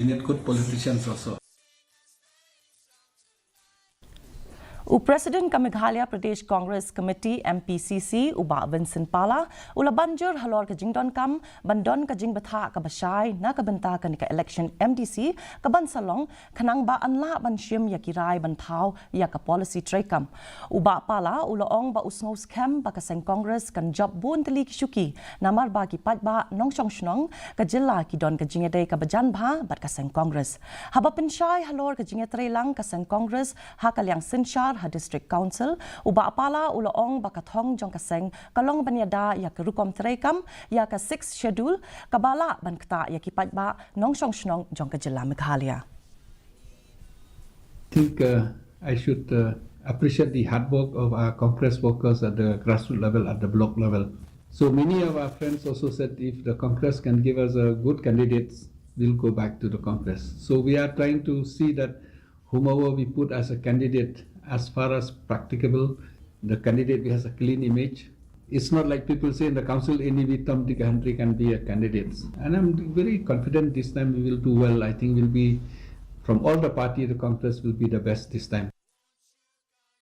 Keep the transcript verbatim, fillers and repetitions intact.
We need good politicians also. U President ka Meghalaya Pradesh Congress Committee, M P C C, u Bah Vincent Pala, u la ban jur halor ka jingdonkam ban don ka jingbthah kaba shai na ka bynta kane ka election M D C kaban sa long, khnang ba yn lah ban shim ïa ki rai ban thaw ïa ka policy treikam. U Bah Pala u la ong ba u sngew skhem ba ka seng Congress kan jop bun tylli ki shuki, namar ba ki paidbah nongshong shnong ka jylla ki don ka jingïadei kaba jan bha bad ka seng Congress. Haba pynshai halor ka jingïatreilang ka seng Congress ha ka liang synshar ha District Council, u Bah Pala u la ong ba ka thong jong ka seng ka long ban ïada ïa ka rukom treikam ïa ka Sixth Schedule kaba lah ban ktah ïa ki paidbah nongshong shnong jong ka jylla Meghalaya. I think uh, I should uh, appreciate the hard work of our Congress workers at the grassroots level, at the block level. So many of our friends also said if the Congress can give us a good candidates, we'll go back to the Congress. So we are trying to see that whomever we put as a candidate, as far as practicable, the candidate has a clean image. It's not like people say in the council, any Vitam Dikahantri can be a candidate. And I'm very confident this time we will do well. I think we'll be, from all the party, the Congress will be the best this time.